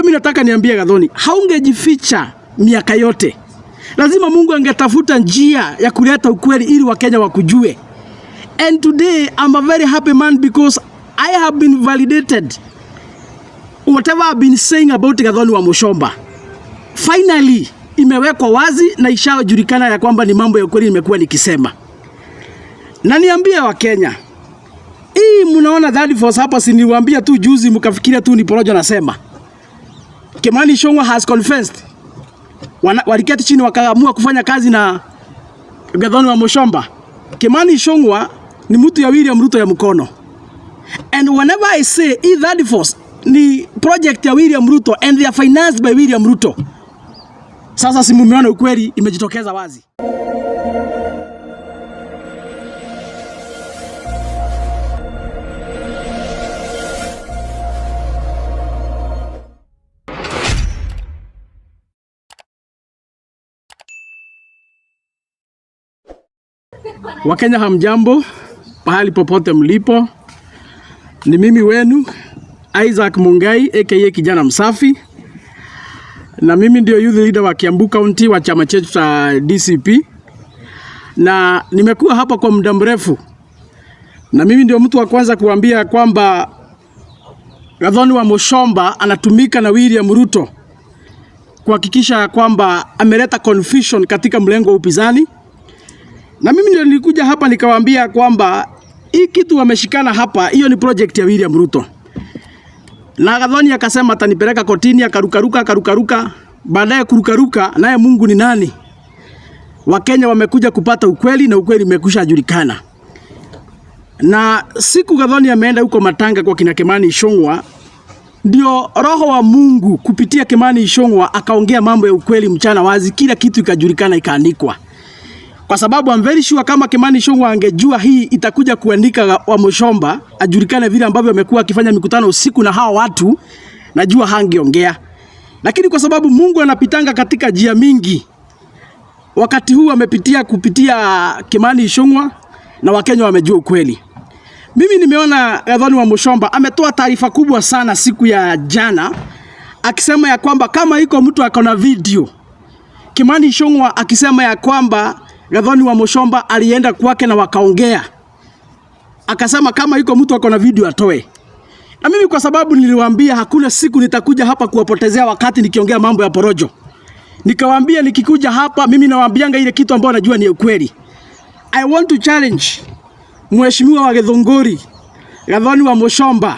mimi nataka niambie Gathoni, haungejificha miaka yote. Lazima Mungu angetafuta njia ya kuleta ukweli ili Wakenya wakujue. And today I'm a very happy man because I have been validated. Whatever I've been saying about Gathoni wa Muchomba finally imewekwa wazi na ishajulikana ya kwamba ni mambo ya ukweli nimekuwa nikisema. Na niambie Wakenya, hii mnaona third force hapa, si niliwaambia tu juzi mkafikiria tu ni porojo nasema. Kimani Ichung'wah has confessed. Waliketi chini wakaamua kufanya kazi na Gathoni wa Muchomba. Kimani Ichung'wah ni mtu ya William Ruto ya mkono. And whenever I say hii third force ni project ya William Ruto and they are financed by William Ruto. Sasa si mumeona ukweli imejitokeza wazi. Wakenya hamjambo, pahali popote mlipo, ni mimi wenu Isaac Mungai aka kijana msafi, na mimi ndio youth leader wa Kiambu County wa chama chetu cha DCP, na nimekuwa hapa kwa muda mrefu, na mimi ndio mtu wa kwanza kuambia kwamba Gathoni wa Muchomba anatumika na William Ruto kuhakikisha kwamba ameleta confusion katika mlengo wa upinzani. Na mimi ndio nilikuja hapa nikawaambia kwamba hii kitu wameshikana hapa, hiyo ni project ya William Ruto. Na Gathoni akasema atanipeleka kotini, akarukaruka akarukaruka, baadaye kurukaruka, naye Mungu ni nani? Wakenya wamekuja kupata ukweli na ukweli umekwisha julikana. Na siku Gathoni ameenda huko Matanga kwa kina Kimani Ichung'wah, ndio roho wa Mungu kupitia Kimani Ichung'wah akaongea mambo ya ukweli mchana wazi, kila kitu ikajulikana, ikaandikwa. Kwa sababu I'm very sure kama Kimani Ichung'wah angejua hii itakuja kuandika wa Muchomba ajulikane vile ambavyo amekuwa akifanya mikutano usiku na hawa watu, najua hangeongea. Lakini kwa sababu Mungu anapitanga katika njia mingi, wakati huu amepitia kupitia Kimani Ichung'wah na Wakenya wamejua ukweli. Mimi nimeona Gathoni wa Muchomba ametoa taarifa kubwa sana siku ya jana akisema ya kwamba kama iko mtu akona video Kimani Ichung'wah akisema ya kwamba Gathoni wa Muchomba alienda kwake na wakaongea, akasema kama iko mtu akona video atoe. Na mimi kwa sababu niliwaambia hakuna siku nitakuja hapa kuwapotezea wakati nikiongea mambo ya porojo. Nikawaambia nikikuja hapa mimi nawaambianga ile kitu ambayo najua ni ukweli. I want to challenge Mheshimiwa wa Githunguri, Gathoni wa Muchomba,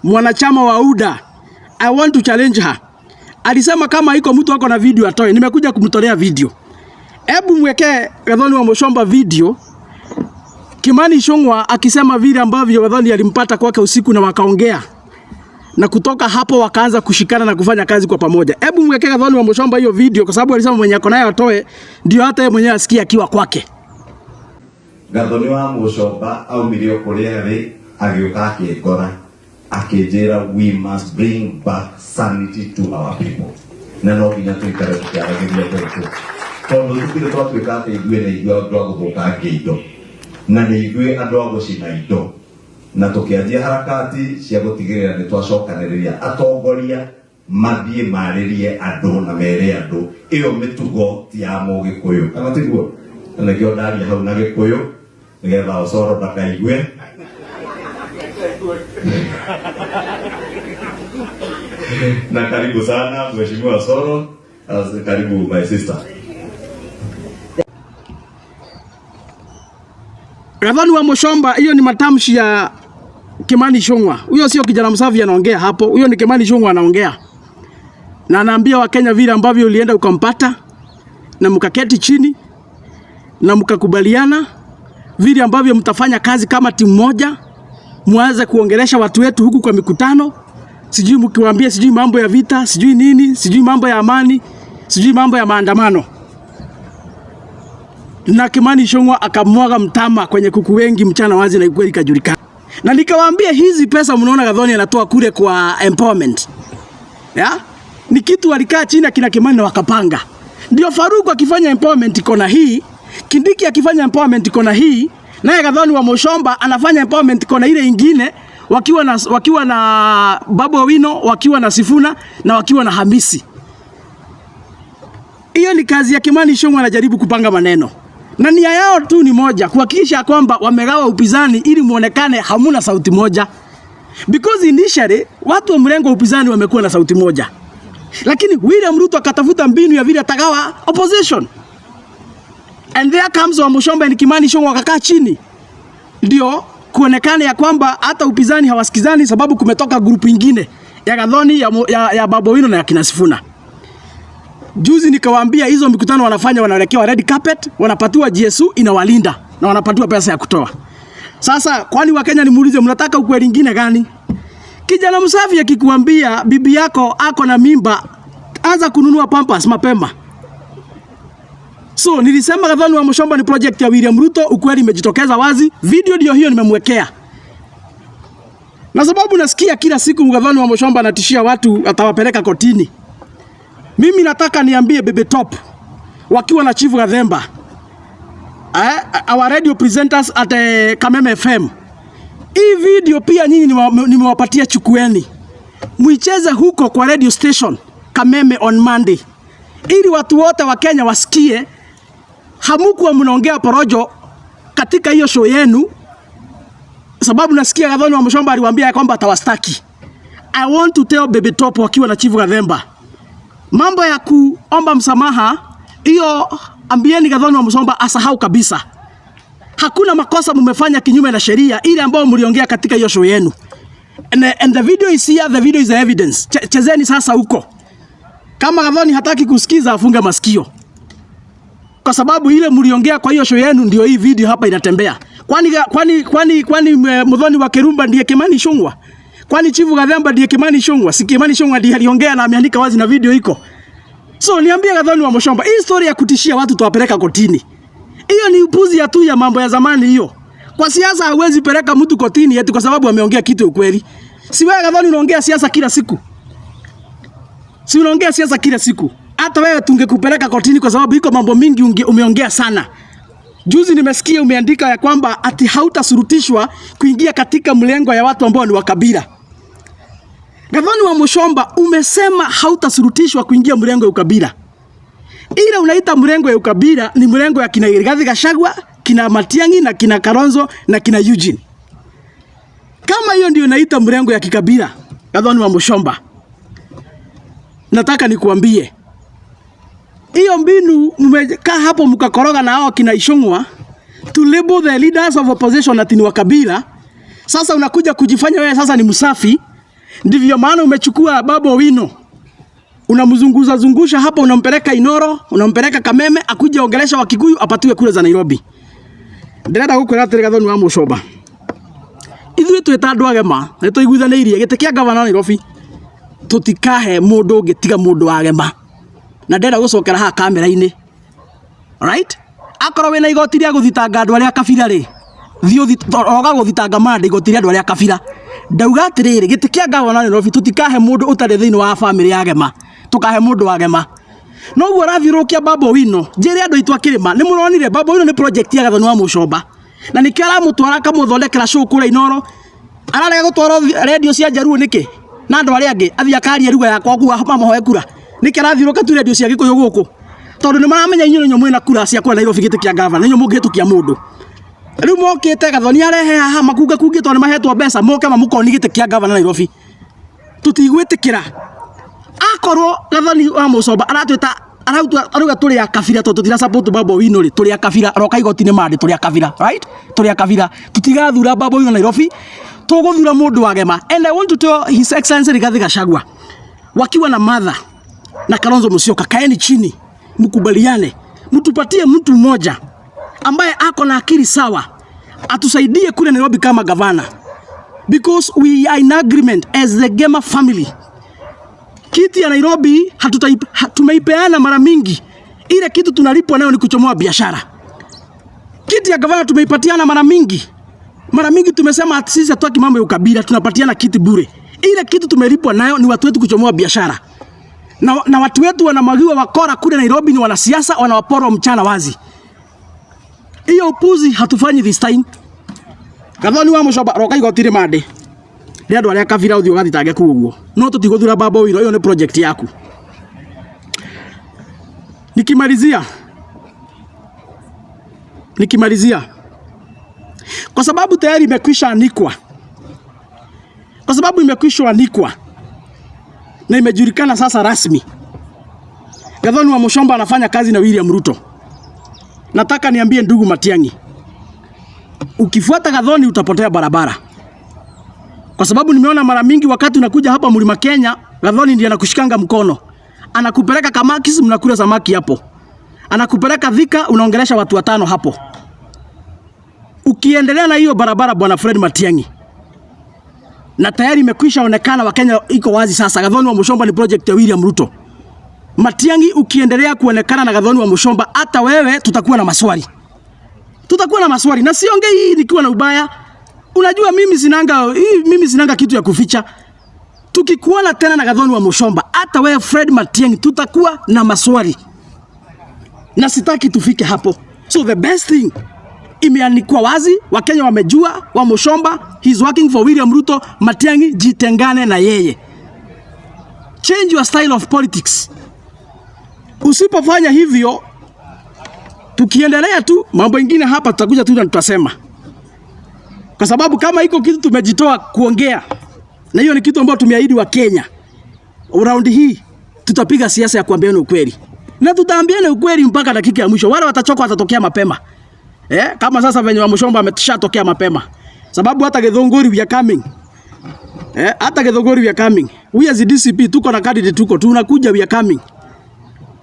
mwanachama wa UDA. I want to challenge her. Alisema kama iko mtu ako na video atoe. Nimekuja kumtolea video. Hebu mwekee Gathoni wa Muchomba video Kimani Ichung'wah akisema vile ambavyo Gathoni alimpata kwake usiku na wakaongea. Na kutoka hapo wakaanza kushikana na kufanya kazi kwa pamoja. Hebu mwekee Gathoni wa Muchomba hiyo video kwa sababu alisema mwenye ako nayo atoe ndio hata yeye mwenyewe asikie akiwa kwake. Gathoni wa Muchomba aumire o kuria arĩ agĩũka akĩngora akĩnjĩra we must bring back sanity to our people, na no nginya tũikare tũkĩaragĩria andũ aitũ tondũ tũtirĩ twatuĩka atĩ ithuĩ nĩ ithuĩ andũ a gũthũkangia indo na nĩ ithuĩ andũ a gũcina indo, na tũkĩanjia harakati cia gũtigĩrĩra nĩ twacokanĩrĩria atongoria mathiĩ marĩrie andũ na mere andũ ĩyo mĩtugo ti ya Mũgĩkũyũ, kana tiguo? Na nĩkĩo ndaria hau na Gĩkũyũ nĩgetha Osoro ndakaigue. Na karibu sana Mheshimiwa Osoro, karibu my sister. Gathoni wa Muchomba, hiyo ni matamshi ya Kimani Ichung'wah. Huyo sio kijana msafi anaongea hapo. Huyo ni Kimani Ichung'wah anaongea. Na anaambia Wakenya vile ambavyo ulienda ukampata na mkaketi chini na mkakubaliana vile ambavyo mtafanya kazi kama timu moja, muanze kuongelesha watu wetu huku kwa mikutano, sijui mkiwaambia sijui mambo ya vita, sijui nini, sijui mambo ya amani, sijui mambo ya maandamano. Na Kimani Ichung'wah akamwaga mtama kwenye kuku wengi mchana wazi na ukweli kajulikana. Na nikawaambia hizi pesa mnaona Gathoni anatoa kule kwa empowerment. Ya? Ni kitu walikaa chini akina Kimani na wakapanga. Ndio Faruku akifanya empowerment kona hii, Kindiki akifanya empowerment kona hii, naye Gathoni wa Muchomba anafanya empowerment kona ile ingine. wakiwa na Babu Owino, wakiwa na Sifuna na wakiwa na Hamisi. Hiyo ni kazi ya Kimani Ichung'wah, anajaribu kupanga maneno na nia yao tu ni moja, kuhakikisha kwamba wamegawa upinzani ili muonekane hamuna sauti moja, because initially watu wa mrengo wa upinzani wamekuwa na sauti moja, lakini William Ruto akatafuta mbinu ya vile atagawa opposition, and there comes Wamuchomba and Kimani Ichung'wah wakakaa chini, ndio kuonekane ya kwamba hata upinzani hawasikizani, sababu kumetoka group ingine ya Gathoni ya Babu Owino na ya kina Sifuna. Juzi nikawaambia hizo mikutano wanafanya, wanaelekewa red carpet, wanapatiwa GSU inawalinda na wanapatiwa pesa ya kutoa. Sasa kwani Wakenya, nimuulize, mnataka ukweli ingine gani? Kijana msafi akikuambia bibi yako ako na mimba, anza kununua Pampers mapema. So nilisema Gathoni wa Muchomba ni project ya William Ruto, ukweli imejitokeza wazi. Video ndio hiyo nimemwekea. Na sababu nasikia kila siku Gathoni wa Muchomba anatishia watu atawapeleka kotini. Mimi nataka niambie Bebe Top wakiwa na Chief Gathemba, our radio presenters at Kameme FM. Hii video pia nyinyi nimewapatia, chukueni. Muicheze huko kwa radio station Kameme on Monday. Ili watu wote wa Kenya wasikie hamukuwa mnaongea porojo katika hiyo show yenu, sababu nasikia Gathoni wa Muchomba aliwaambia kwamba atawastaki. I want to tell Baby Top wakiwa na Chief Gathemba, mambo ya kuomba msamaha hiyo, ambieni Gathoni wa Muchomba asahau kabisa. Hakuna makosa mumefanya kinyume na sheria ile ambayo mliongea katika hiyo show yenu. And the video is here, the video is the evidence. Chezeni sasa huko. Kama Gathoni hataki kusikiza afunge masikio. Kwa sababu ile mliongea kwa hiyo show yenu ndio hii video hapa inatembea. Kwani Muthoni wa Kirumba ndiye Kimani Ichung'wah? Kwani Chifu Gathemba ndiye Kimani Ichung'wah? Si Kimani Ichung'wah ndiye aliongea na ameandika wazi na video iko. So niambie Gathoni wa Muchomba, hii story ya kutishia watu tuwapeleka kotini. Hiyo ni upuzi ya tu ya mambo ya zamani hiyo. Kwa siasa hauwezi peleka mtu kotini eti kwa sababu ameongea kitu ukweli. Si wewe Gathoni unaongea siasa kila siku? Si unaongea siasa kila siku? Hata wewe tungekupeleka kotini kwa sababu iko mambo mingi umeongea sana. Juzi nimesikia umeandika ya kwamba ati hautasurutishwa kuingia katika mlengo ya watu ambao ni wa kabila. Gathoni wa Muchomba, umesema hautasurutishwa kuingia mlengo ya ukabila. Ila unaita mlengo ya ukabila ni mlengo ya kina Rigathi Gachagua, kina Matiang'i na kina Kalonzo na kina Eugene. Kama hiyo ndio unaita mlengo ya kikabila, Gathoni wa Muchomba, nataka nikuambie hiyo mbinu mmekaa hapo mkakoroga na hao kina Ichung'wah to label the leaders of opposition ati ni wa kabila. Sasa unakuja kujifanya wewe sasa ni msafi. Ndivyo maana umechukua Babu Owino unamzunguza zungusha hapa, unampeleka Inoro, unampeleka Kameme, akuje ongelesha Wakikuyu apatiwe kura za Nairobi. Ndĩrenda gũkwĩra atĩrĩ Gathoni wa Muchomba, ithuĩ twĩ ta andũ agema nĩ tũiguithanĩirie gĩtĩ kĩa gavana Nairobi tũtikahe mũndũ ũngĩ tiga mũndũ wa gema, na ndĩrenda gũcokera haha kamera-inĩ. Alright, akorwo wĩna igoti rĩa gũthitanga andũ arĩa kabira rĩ, thiĩ oga gũthitanga mande igoti rĩa andũ arĩa kabira. Ndauga atĩrĩrĩ, gĩtĩ kĩa gavana Nairobi tũtikahe mũndũ ũtarĩ thĩinĩ wa family ya gema, tũkahe mũndũ wa gema. Noguo ũrathiũrũrũkia Babu Owino, njĩre andũ aitũ a kĩrĩma nĩ mũronire Babu Owino nĩ project ya Gathoni wa Muchomba, na nĩkĩo aramũtwara akamũthondekera show kũrĩa Inoro. Ararega gũtwarwo radio cia Jaluo nĩkĩ na andũ arĩa angĩ, athiĩ akarie lugha yakwa kũu mamũhoe kura? Nĩkĩ arathiũrũrũka tu radio cia Gĩkũyũ gũkũ? Tondũ nĩ maramenya inyuĩ nĩnyuĩ mwĩna kura cia kũrĩa Nairobi gĩtĩ kĩa gavana, nĩnyuĩ mũngĩhĩtũkia mũndũ. Rĩu mokĩte Gathoni arehe haha makunga kungĩ tondũ nĩ mahetwo mbeca moke mamũkoni gĩtĩ kĩa gavana Nairobi. Tũtigwĩtĩkĩra. Akorwo Gathoni wa Muchomba aratwĩta arauga tũrĩ a kabira tondũ tũtira support Babu Owino rĩ, tũrĩ a kabira, roka igoti-inĩ mande tũrĩ a kabira, right? Tũrĩ a kabira, tũtigathura Babu Owino Nairobi, tũgũthura mũndũ wa gema. And I want to tell His Excellency Rigathi Gachagua wakiwa na Martha na Kalonzo Musyoka, kaeni chini mkubaliane, mtupatie mtu mmoja ambaye ako na akili sawa atusaidie kule Nairobi kama gavana, because we are in agreement as the Gema family. Kiti ya Nairobi tumeipeana mara mingi. Ile kitu tunalipwa nayo ni kuchomoa biashara. Kiti ya gavana tumeipatiana mara mingi. Mara mingi tumesema ati sisi hatutaki mambo ya ukabila, tunapatiana kiti bure. Ile kitu tumelipwa nayo ni watu wetu kuchomoa biashara. Na watu wetu wanamwagiwa wakora kule Nairobi, ni wanasiasa wanawaporwa mchana wazi. Hiyo upuzi hatufanyi this time. Gathoni wa Muchomba, roka igoti rĩ mande. Nĩ andũ arĩa kabira ũthiĩ ũgathitange kũu ũguo. No tũtigũthura Babu Owino, ĩyo nĩ project yaku. Nikimalizia, kwa sababu tayari imekwisha anikwa, kwa sababu imekwisha anikwa na imejulikana sasa rasmi, Gathoni wa Muchomba anafanya kazi na William Ruto. Nataka niambie ndugu Matiang'i, ukifuata Gathoni utapotea barabara, kwa sababu nimeona mara mingi wakati unakuja hapa Mlima Kenya, Gathoni ndiye anakushikanga mkono, anakupeleka Kamakis, mnakula samaki hapo, anakupeleka Thika, unaongelesha watu watano hapo. Ukiendelea na hiyo barabara, bwana Fred Matiang'i, na tayari imekwisha onekana, Wakenya iko wazi sasa, Gathoni wa Muchomba ni project ya William Ruto. Matiang'i, ukiendelea kuonekana na Gathoni wa Muchomba, hata wewe tutakuwa na maswali, tutakuwa na maswali, na siongei hii nikiwa na ubaya. Unajua mimi sinanga kitu ya kuficha. Tukikuona tena na Gathoni wa Muchomba, hata wewe Fred Matiang'i, tutakuwa na maswali, na sitaki tufike hapo. So the best thing, imeandikwa wazi, Wakenya wamejua wa Muchomba he's working for William Ruto. Matiang'i, jitengane na yeye, change your style of politics. Usipofanya hivyo, tukiendelea tu mambo ingine hapa, tutakuja tu na tutasema, kwa sababu kama iko kitu tumejitoa kuongea, na hiyo ni kitu ambayo tumeahidi Wakenya, raundi hii tutapiga siasa ya kuambiana ukweli na tutaambiana ukweli mpaka dakika ya mwisho. Wale watachoka watatokea mapema. Eh, kama sasa venye wa Muchomba ameshatokea mapema, sababu hata Githunguri we are coming. Eh, hata Githunguri we are coming. We as DCP tuko na candidate, tuko tunakuja, we are coming.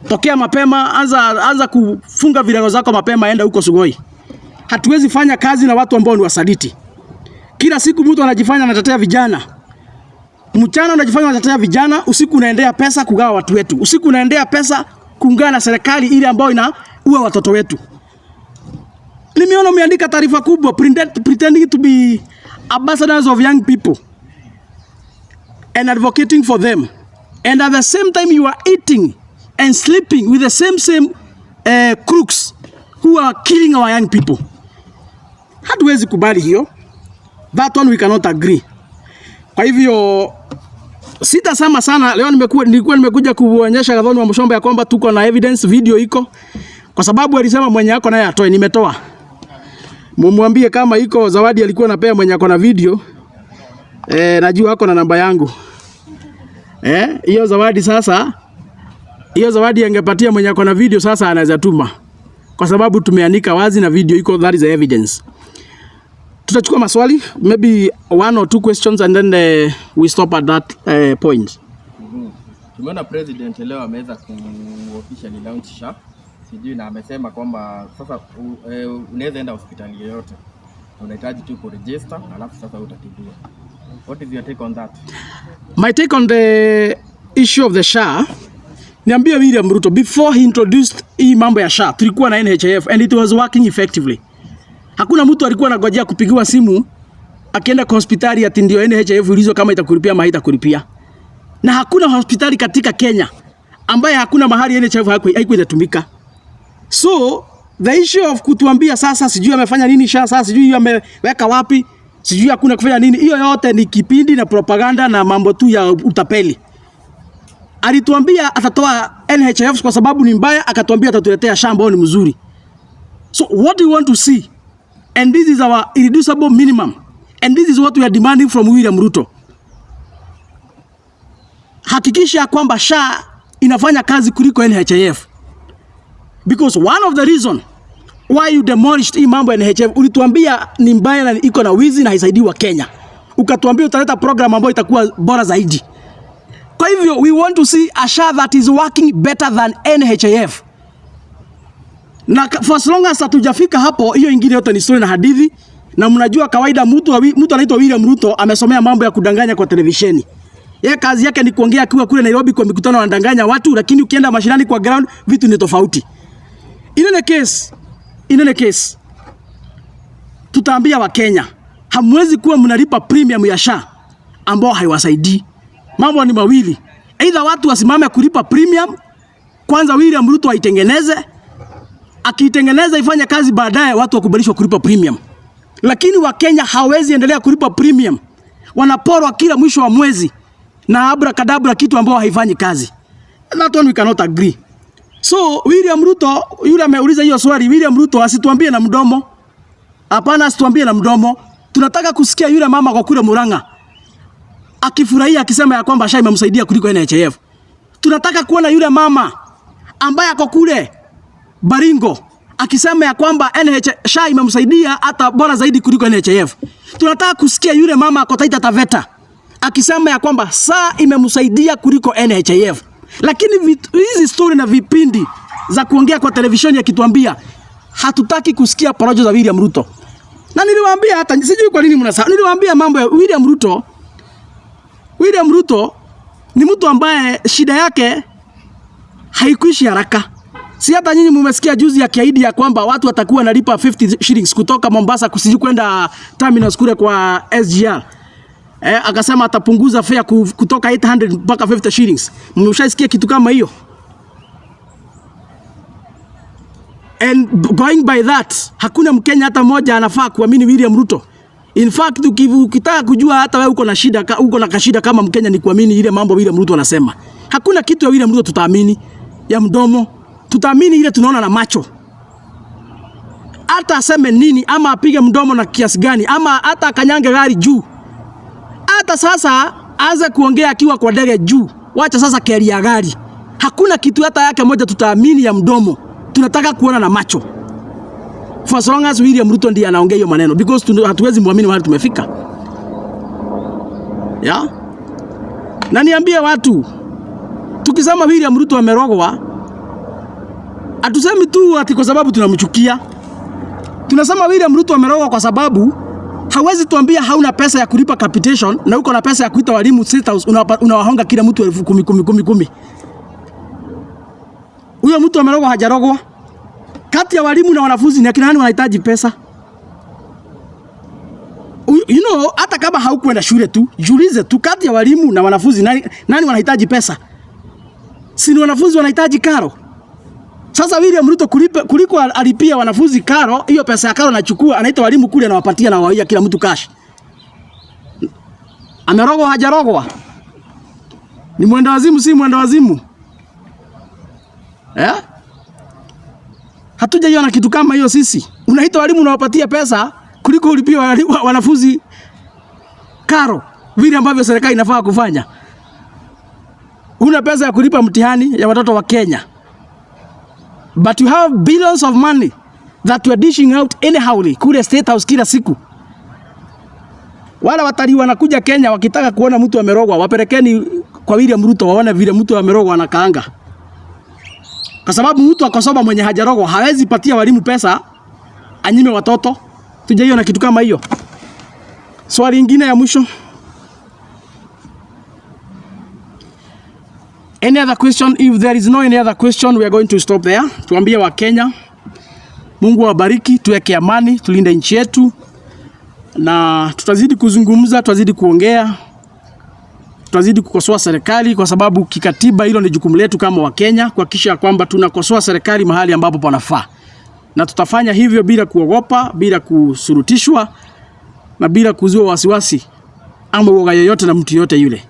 Tokea mapema, anza kufunga virago zako mapema, enda huko Sugoi. Hatuwezi fanya kazi na watu ambao ni wasaliti. Kila siku mtu anajifanya anatetea vijana. Mchana unajifanya unatetea vijana, usiku unaendea pesa kugawa watu wetu. Usiku unaendea pesa kuungana na serikali ile ambayo inaua watoto wetu. Nimeona umeandika taarifa kubwa pretending to be ambassadors of young people and advocating for them. And at the same time you are eating and sleeping with the same crooks who are killing our young people. Hatuwezi kubali hiyo. That one we cannot agree. Kwa hivyo sitasema sana leo, nilikuwa nimekuja kuonyesha Gathoni wa Muchomba ya kwamba tuko na evidence, video iko, kwa sababu alisema mwenye ako naye atoe, nimetoa. Mumwambie kama iko zawadi alikuwa anapea mwenye ako na video. Najua ako na namba yangu. Hiyo zawadi sasa, hiyo zawadi angepatia mwenye ako na video sasa anaweza tuma. Kwa sababu tumeanika wazi na video iko, that is the evidence. Tutachukua maswali, maybe one or two questions and then we stop at that point. Tumeona president leo ameweza ku officially launch SHA, sijui na amesema kwamba sasa unaweza enda hospitali yoyote, unahitaji tu kuregister alafu sasa utatibiwa. What is your take on that? My take on the issue of the SHA, niambie William Ruto, before he introduced hii mambo ya SHA, tulikuwa na NHIF and it was working effectively. Hakuna mtu alikuwa anagojea kupigiwa simu akienda kwa hospitali ati ndio NHIF ulizwe kama itakulipia ama haitakulipia. Na hakuna hospitali katika Kenya ambaye hakuna mahali NHIF haikuwa inatumika. So the issue of kutuambia sasa sijui amefanya nini SHA, sasa sijui ameweka wapi, sijui hakuna kufanya nini, hiyo yote ni kipindi na propaganda na mambo tu ya utapeli. Alituambia atatoa NHIF kwa sababu ni mbaya, akatuambia atatuletea SHA ambayo ni mzuri. So what do you want to see? And this is our irreducible minimum. And this is what we are demanding from William Ruto. Hakikisha kwamba SHA inafanya kazi kuliko NHIF. Because one of the reason why you demolished hii mambo ya NHIF, ulituambia ni mbaya na iko na wizi na haisaidii Wakenya. Ukatuambia utaleta program ambayo itakuwa bora zaidi. Kwa hivyo we want to see a SHA that is working better than NHIF. Na for as long as hatujafika hapo, hiyo ingine yote ni story na hadithi. Na mnajua kawaida mtu anaitwa William Ruto amesomea mambo ya kudanganya kwa televisheni. Yeye kazi yake ni kuongea akiwa kule Nairobi kwa mikutano, anadanganya watu, lakini ukienda mashinani kwa ground vitu ni tofauti. In any case, tutaambia Wakenya hamwezi kuwa mnalipa premium ya SHA ambao haiwasaidii. Mambo ni mawili, either watu wasimame kulipa premium kwanza, William Ruto aitengeneze, akiitengeneza ifanye kazi, baadaye watu wakubalishwa kulipa premium. Lakini Wakenya hawezi endelea kulipa premium Wanaporwa kila mwisho wa mwezi na abracadabra, kitu ambao haifanyi kazi. That one we cannot agree. So William Ruto yule ameuliza hiyo swali, William Ruto asituambie na mdomo. Hapana, asituambie na mdomo. Tunataka kusikia yule mama kwa kule Murang'a akifurahia akisema ya kwamba SHA imemsaidia kuliko NHIF. Tunataka kuona yule mama ambaye ako kule Baringo akisema ya kwamba SHA imemsaidia hata bora zaidi kuliko NHIF. Tunataka kusikia yule mama ako Taita Taveta akisema ya kwamba SHA imemsaidia kuliko NHIF. Lakini hizi story na vipindi za kuongea kwa televisheni akituambia, hatutaki kusikia porojo za William Ruto. Na niliwaambia, hata sijui kwa nini mnasahau. Niliwaambia mambo ya William Ruto. William Ruto ni mtu ambaye shida yake haikuishi haraka. Si hata nyinyi mumesikia juzi akiahidi ya kwamba watu watakuwa wanalipa 50 shillings kutoka Mombasa kusiji kwenda terminus kule kwa SGR. Akasema atapunguza fare kutoka 800 mpaka 50 shillings. Mmeshaisikia kitu kama hiyo? And going by that, hakuna Mkenya hata mmoja anafaa kuamini William Ruto. In fact, ukitaka kujua hata wewe uko na shida, uko na kashida kama Mkenya ni kuamini ile mambo William Ruto anasema. Hakuna kitu ya William Ruto tutaamini ya mdomo. Tutaamini ile tunaona na macho. Hata aseme nini ama apige mdomo na kiasi gani ama hata akanyange gari juu. Hata sasa aanze kuongea akiwa kwa ndege juu. Wacha sasa keri ya gari. Hakuna kitu hata yake moja tutaamini ya mdomo. Tunataka kuona na macho. For as long as William Ruto ndiye anaongea hiyo maneno, because hatuwezi muamini mahali tumefika. Yeah? Na niambie watu, tukisema William Ruto amerogwa, hatusemi tu ati kwa sababu tunamchukia. Tunasema William Ruto amerogwa kwa sababu hawezi tuambia hauna pesa ya kulipa capitation na uko na pesa ya kuita walimu sita, unawahonga kila mtu 10,000 10 10 10. Huyo mtu amerogwa hajarogwa? Kati ya walimu na wanafunzi ni akina nani wanahitaji pesa? Hata kama haukwenda shule tu, jiulize tu, kati ya walimu na wanafunzi nani wanahitaji pesa? Si ni wanafunzi wanahitaji karo? Sasa William Ruto kuliko alipia wanafunzi karo, hiyo pesa ya karo anachukua, anaita walimu kule anawapatia na waia kila mtu cash. Amerogwa hajarogwa? Ni mwenda wazimu si mwenda wazimu? Eh? Hatujaiona kitu kama hiyo sisi. Unaita walimu unawapatia pesa kuliko ulipia wanafunzi karo, vile ambavyo serikali inafaa kufanya. Una pesa ya kulipa mtihani ya watoto wa Kenya. But you have billions of money that you are dishing out anyhowly kule State House kila siku. Wala watalii wanakuja Kenya wakitaka kuona mtu amerogwa, wapelekeni kwa William Ruto waone vile mtu amerogwa anakaanga. Kwa sababu mtu akosoma mwenye hajarogwa hawezi patia walimu pesa anyime watoto. Tujaiona kitu kama hiyo. Swali lingine ya mwisho. Any other question? If there is no any other question, we are going to stop there. Tuambie wa Kenya, Mungu awabariki, tuweke amani, tulinde nchi yetu, na tutazidi kuzungumza, tutazidi kuongea, tutazidi kukosoa serikali kwa sababu kikatiba hilo ni jukumu letu kama Wakenya kuhakikisha kwamba tunakosoa serikali mahali ambapo panafaa. Na tutafanya hivyo bila kuogopa, bila kusurutishwa na bila kuzua wasiwasi ama uoga yoyote na mtu yoyote yule.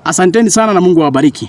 Asanteni sana na Mungu awabariki.